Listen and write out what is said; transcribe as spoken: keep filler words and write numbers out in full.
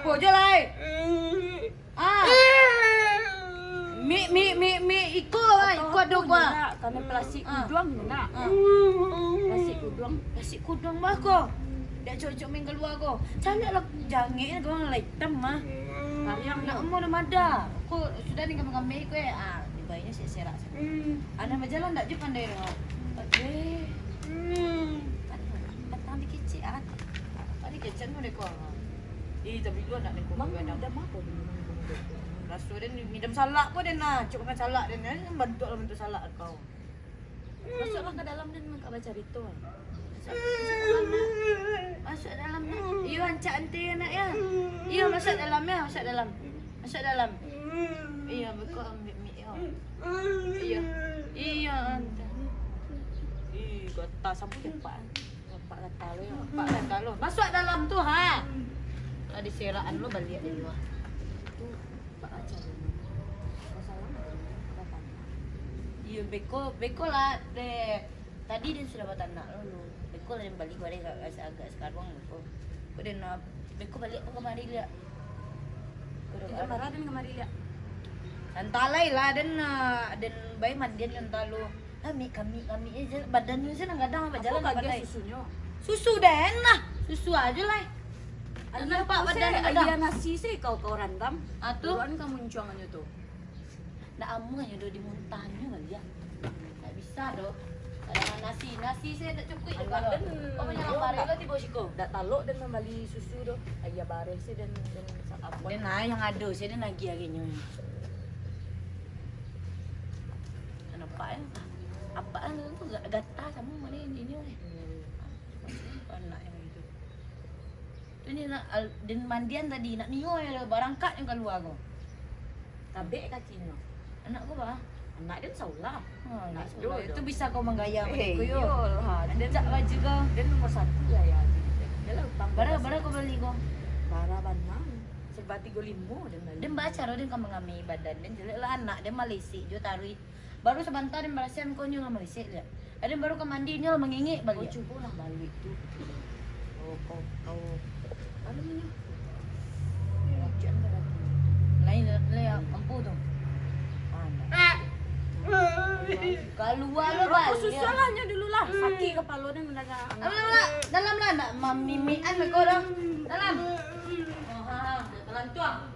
Apo jo lai? Ah. Mik, mik, mik, mik. Iko lah, iko ado ko. Nak, karena plastik kuduang nak. Ah. Plastik kuduang. Plastik kuduang bah ko. Dak cocok main kalua ko. Caliak lah jangek ko lah itam mah. Nak umur dah mada. Ko sudah ni kami-kami ko eh. Ah, dibainyo serak-serak. Ada bajalan dak jo pandai tu. Eh. Patang dikecek ah. Tadi kecek tu deko. Eh, tapi lu anak deko. Mang, minum apa? Raso den minum salak ko den nah. Cuk makan salak den. Bantuak lah bantuak salak kau. Masuklah ke dalam dan mangka bacarito. Masuk, masuk dalam nak. Masuk dalam nak. Iyo, ancak ante nak ya. Iyo, masuk dalam ya, masuk dalam. Masuk dalam. Iyo, beko ambiak mik yo. Iyo. Iyo, ante. Ih, gata sampai cepat. Nampak gata lo yo. Nampak gata lo. Masuk dalam tu ha. Lah diserakan lo baliak di luar. Iyo, beko, beko lah, deh. Tadi den sudah batanak lo lu. Beko lah den baliak, agak, agak sakaruang beko. Ko den, ah, beko baliak ko kamari liak. Ko den marah den kamari liak. Antah lai lah, den, ah, den bae mandian antah lo. Kami, kami, kami, eh, je, badan nyo se nan gadang bajalan. Susu den lah. Susu ajo lah. Aia nasi se kau, kau randam. Ah, tu. Buruan ka muncuang nyo tu. Ndak amuah nyo doh dimuntahan nyo baliak. Ndak bisa doh. Kadang nasi, nasi se ndak cukuik doh. Kau manyalang bareh lo tibo siko. Ndak talok den mambali susu doh. Aia bareh se den, den sarapan. Den lah nan ado se den agiah agiahnyo. Nampak yo. Apak kan tu ga-, gata samo mano inyo eh. Anak yang itu. Tu nyo nak al-, den mandian tadi, nak nio yo barangkak nyo kalua ko. Kabek kakinyo. Anak ko bah? Anak den saulah. Ha, anak saulah. Itu bisa kau manggaya. Eh, ko yo. Iyolah. Rancak baju kau. Den nomor satu lah ya. Bara, bara kau bali ko? Bara bana. Serba tigo limo den bali. Den bacaro den ka mangami badan den jelek lah anak den malesik jo taruih. Baru sabanta den barasiahan ko nyo lah malesik liak. Aden baru ka mandi nyo lah mangingik baliak. Oh, cubo lah baliak tu. Oh, kau, kau. Anu nyo. Lain, lain, ampu tu. Kalua lo baliak. Rokok susah lah nyo dulu lah. Sakik kapalo den mandanga. Dalam lah, dalam lah, nak mamimikan beko dah. Dalam. Oh, ha, ha, talantuang.